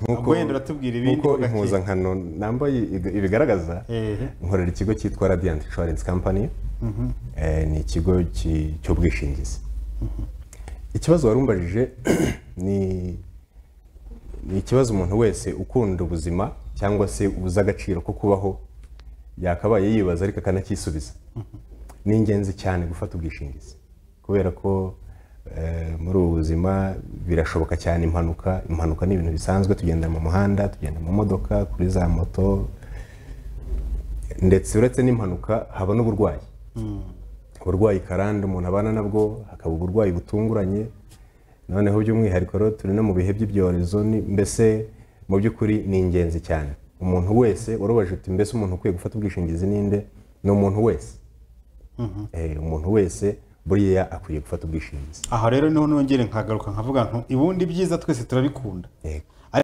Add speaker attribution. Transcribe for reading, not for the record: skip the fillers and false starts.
Speaker 1: Nk'uko
Speaker 2: Wenda uratubwira ibindi
Speaker 1: nk'uko
Speaker 2: ho gake.
Speaker 1: impuzankano nambaye ibigaragaza, nkorera ikigo cyitwa Radiant Insurance Company. Ni ikigo cy'ubwishingizi. Ikibazo warumbajije ni ikibazo umuntu wese ukunda ubuzima cyangwa se uzi agaciro ko kubaho yakabaye yibaza, ariko akanacyisubiza. Ni ingenzi cyane gufata ubwishingizi kubera ko muri ubu buzima birashoboka cyane impanuka. Impanuka ni ibintu bisanzwe, tugenda mu muhanda, tugenda mu modoka, kuri za moto, ndetse uretse n'impanuka haba n'uburwayi, uburwayi karande umuntu abana nabwo, hakaba uburwayi butunguranye. Noneho by'umwihariko rero turi no mu bihe by'ibyorezo, mbese mu by'ukuri ni ingenzi cyane. Umuntu wese warubaje uti: "Mbese umuntu ukwiye gufata ubwishingizi ninde?" Ni umuntu wese. Umuntu wese buriya akwiye gufata ubwishingizi.
Speaker 2: Aha rero niho nongere nkagaruka nkavuga nti ubundi byiza twese turabikunda.
Speaker 1: Yego.